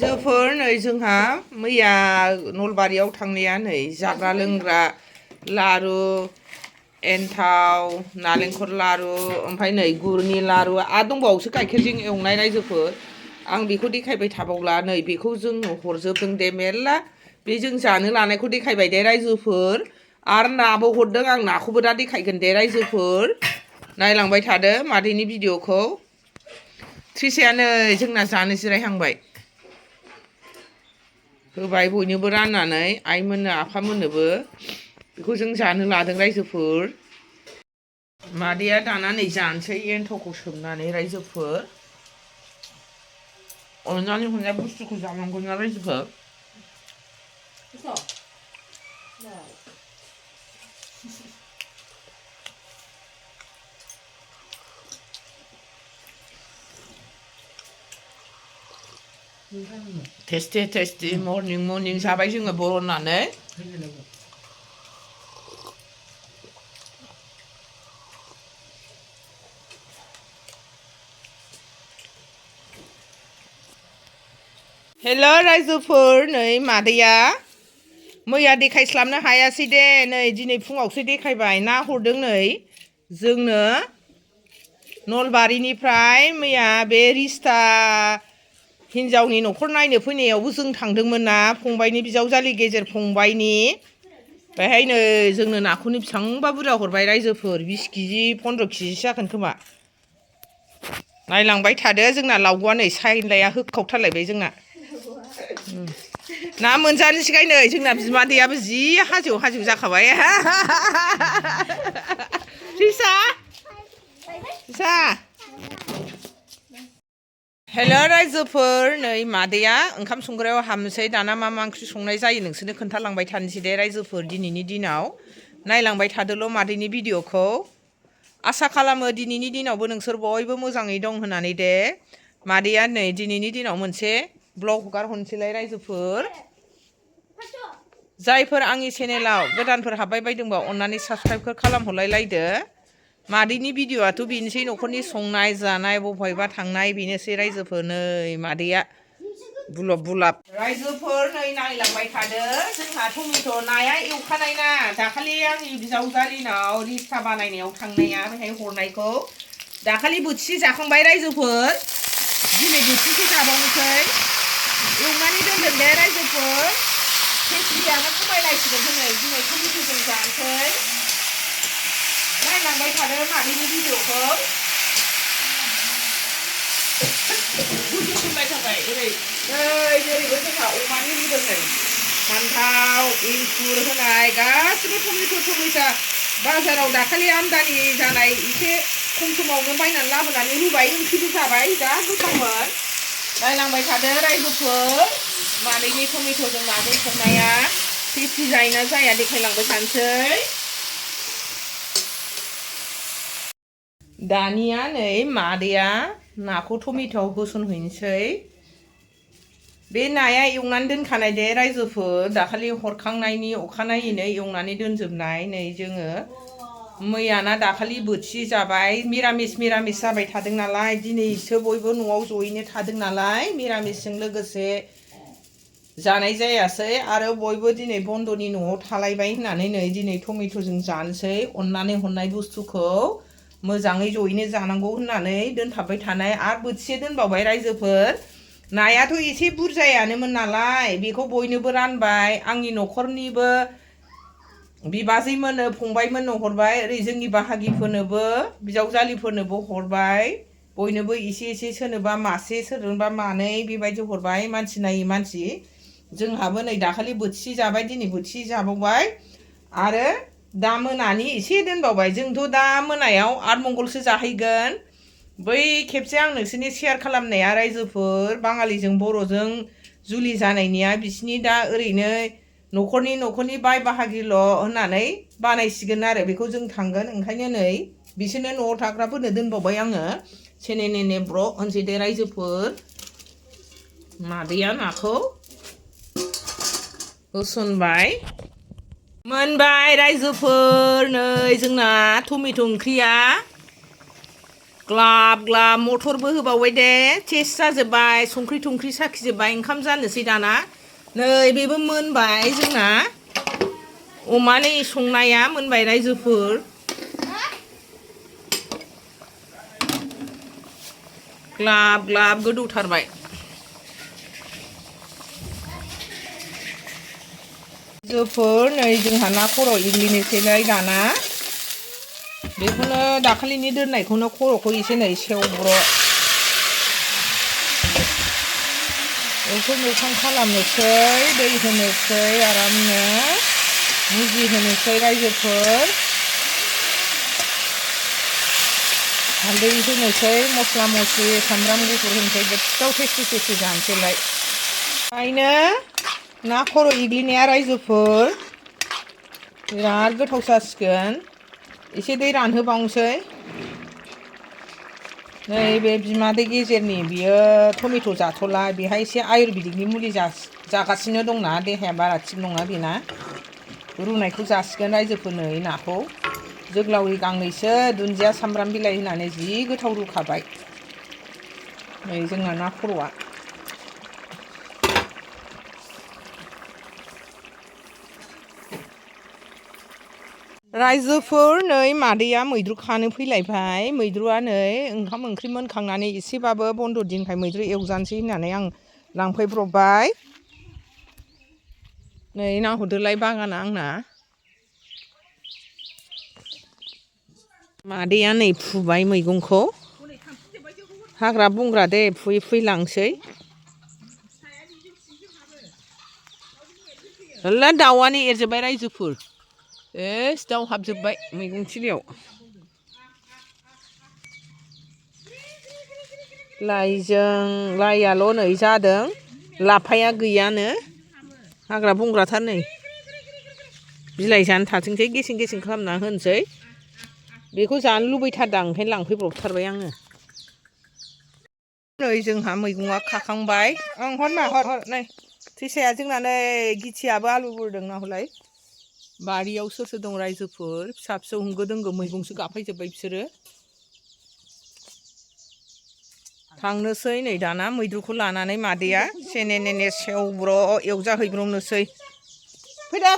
रायजोफोर नै जोंहा मैया नलबारियाव थांनाया नै जाग्रा लोंग्रा लारु एन्थाव नालेंखर लारु ओमफ्राय नै गुरनि लारु आरो दंबावोसो गाइखेरजों एवनाय रायजोफोर आं बेखौ देखायबाय थाबावला नै बेखौ जोंनो हरजोबदों दे मेरला बे जों जानो लानायखौ देखायबाय दे रायजोफोर आरो नाबो हरदों आं नाखौबो दा देखायगोन दे रायजोफोर नायलांबाय थादो मादैनि भिडिअखौ थ्रिसाया नै जोंना जानो जिरायहांबाय होबाय बयनोबो राननानै आइमोननो आफामोननोबो बेखौ जों जानो लादों रायजोफोर मादैया दाना नै जानोसै एन्थावखौ सोमनानै रायजोफोर अननानै हरनाय बुस्थुखौ जानांगौना रायजोफोर टेस्टि टेस्टि मर्निं जाबाय जोङो बरननानै हेल' रायजोफोर नै मादैया मैया देखायस्लाबनो हायासै दे नै दिनै फुङावसो देखायबाय ना हरदों नै जोंनो नलबारिनिफ्राय मैया बे रिस्ता हिन्जावनि न'खर नायनो फैनायावबो जों थांदोंमोन ना फंबायनि बिजावजालि गेजेर फंबायनि बेहाय नै जोंनो नाखौनो बेसेबांबा बुरजा हरबाय रायजोफोर 20 केजि 15 केजिसो जागोन खोमा नायलांबाय थादो जोंना लावग'आ नै साइलाया होख्रावथारलायबाय जोंना ना मोनजानोसैखाय नै जोंना बिमादैयाबो जि हाजो जाखाबाय रिसा हेल' रायजोफोर नै मादैया ओंखाम संग्रायाव हाबनोसै दाना मा ओंख्रि संनाय जायो नोंसोरनो खोन्थालांबाय थानोसै दे रायजोफोर दिनैनि दिनाव नायलांबाय थादोल' मादैनि भिडिअखौ आसा खालामो दिनैनि दिनावबो नोंसोर बयबो मोजाङै दं होननानै दे मादैया नै दिनैनि दिनाव मोनसे ब्लग हगार हरनोसैलाय रायजोफोर जायफोर आंनि चेनेलाव गोदानफोर हाबबाय बायदोंबा अन्नानै साबस्क्राइबफोर खालामहरलायलायदो मादैनि भिडिअआथ' बेनोसै न'खरनि संनाय जानाय बबेहायबा थांनाय बेनोसै रायजोफोर नै मादैया बुलाब रायजोफोर नै नायलांबाय थादो जोंहा टमेट' नाया एवखानाय ना दाखालि आंनि बिजावजालिनाव रिस्ता बानायनायाव थांनाया बेहाय हरनायखौ दाखालि बोथिसे जाखांबाय रायजोफोर दिनै बोथिसे जाबावनोसै एवनानै दोनदों दे रायजोफोर टेस्टियानो खमायलायसिगोन दिनै टमेट'जों जानोसै नायलांबाय थादो मादैनि भिडिअखौ गुदुंबाय थाबाय ओरैबो जोंहा अमानि रुदों नै फान्थाव इंखुर होनाय गासिबो टमेटा बाजाराव दाखालि आमदानि जानाय एसे खम समावनो बायनानै लाबोनानै रुबाय ओंख्रिबो जाबाय जा गोथावमोन नायलांबाय थादो रायजोफोर मादैनि टमेट'जों नाजों संनाया टेस्टि जायोना जाया देखायलांबाय थानोसै दानिया नै मादैया नाखौ टमेट'आव होसनहैनोसै बे नाया एवनानै दोनखानाय दे रायजोफोर दाखालि हरखांनायनि अखानायैनो एवनानै दोनजोबनाय नै जोङो मैयाना दाखालि बोथिसे जाबाय मिरामिस जाबाय थादों नालाय दिनैसो बयबो न'आव जयैनो थादों नालाय मिरामिसजों लोगोसे जानाय जायासै आरो बयबो दिनै बन्द'नि न'आव थालायबाय होननानै नै दिनै टमेट'जों जानोसै अननानै हरनाय बुस्थुखौ मोजाङै जयैनो जानांगौ होननानै दोनथाबबाय थानाय आरो बोथिसे दोनबावबाय रायजोफोर नायाथ' एसे बुरजायानोमोन नालाय बेखौ बयनोबो रानबाय आंनि न'खरनिबो बिबाजैमोननो फंबायमोननो हरबाय ओरै जोंनि बाहागिफोरनोबो बिजावजालिफोरनोबो हरबाय बयनोबो एसे सोरनोबा मासे सोरनोबा मानै बेबायदि हरबाय मानसि नायै मानसि जोंहाबो नै दाखालि बोथिसे जाबाय दिनै बोथिसे जाबावबाय आरो दा मोनानि एसे दोनबावबाय जोंथ' दा मोनायाव आठमंगलसो जाहैगोन बै खेबसे आं नोंसोरनि शेयार खालामनाया रायजोफोर बाङालिजों बर'जों जुलि जानायनिया बिसिनि दा ओरैनो न'खरनि बाय बाहागिल' होननानै बानायसिगोन आरो बेखौ जों थांगोन ओंखायनो नै बिसोरनो न'आव थाग्राफोरनो दोनबावबाय आङो सेने ब्र' होनसै दे रायजोफोर मादैया नाखौ होसनबाय मोनबाय रायजोफोर नै जोंना टमेट' ओंख्रिया ग्लाब ग्लाब मटरबो होबावबाय दे टेस्ट जाजोब्बाय संख्रि थंख्रि साखिजोब्बाय ओंखाम जानोसै दाना नै बेबो मोनबाय जोंना अमानि संनाया मोनबाय रायजोफोर ग्लाब ग्लाब गोदौथारबाय रायजोफोर नै जोंहा ना खर' एग्लिनोसैलाय दाना बेखौनो दाखालिनि दोननायखौनो खर'खौ एसे नै सेवब्र' एवखां एवखां खालामनोसै दै होनोसै आरामनो मुजि होनोसै रायजोफोर हालदै होनोसै मस्ला मस्लि सामब्राम गुफुर होनोसै गोथाव टेस्टि टेस्टि जानोसैलाय ओंखायनो ना खर' एग्लिनाया रायजोफोर बिराद गोथाव जासिगोन एसे दै रानहोबावनोसै नै बे बिमादै गेजेरनि बियो टमेट' जाथ'ला बेहाय एसे आयुर्वेदिकनि मुलि जागासिनो दंना देहाया बारा थिग नङा बेना रुनायखौ जासिगोन रायजोफोर नै नाखौ जोग्लावरि गांनैसो दुन्दिया सामब्राम बिलाइ होनानै जि गोथाव रुखाबाय नै जोंना ना खर'आ रायजोफोर नै मादैया मैद्रु खानो फैलायबाय मैद्रुआ नै ओंखाम ओंख्रि मोनखांनानै एसेबाबो बन्द' दिनखाय मैद्रु एवजानोसै होननानै आं लांफैब्रबबाय नै नाहरदोलाय बागाना आंना मादैया नै फुबाय मैगंखौ हाग्रा बंग्रा दे फुयै फुयै लांसै होला दाउआनो एरजोब्बाय रायजोफोर दाउ हाबजोब्बाय मैगं थिलियाव लाइआल' नै जादों लाफाया गैयानो हाग्रा बंग्राथार नै बिलाइ जानो थाथोंसै गेसें गेसें खालामना होनोसै बेखौ जानो लुबैथारदां ओंखायनो लांफैब्रबथारबाय आङो नै जोंहा मैगङा खाखांबाय ओं हर नै थैसाया जोंना नै गिथियाबो आलु बुरदों नाहरलाय बारियाव सोर सोर दं रायजोफोर फिसा फिसौ होंगो दोंगो मैगंसो गाफैजोब्बाय बिसोरो थांनोसै नै दाना मैद्रुखौ लानानै मादैया सेने नेने सेवब्र' एवजाहैब्रबनोसै फैदा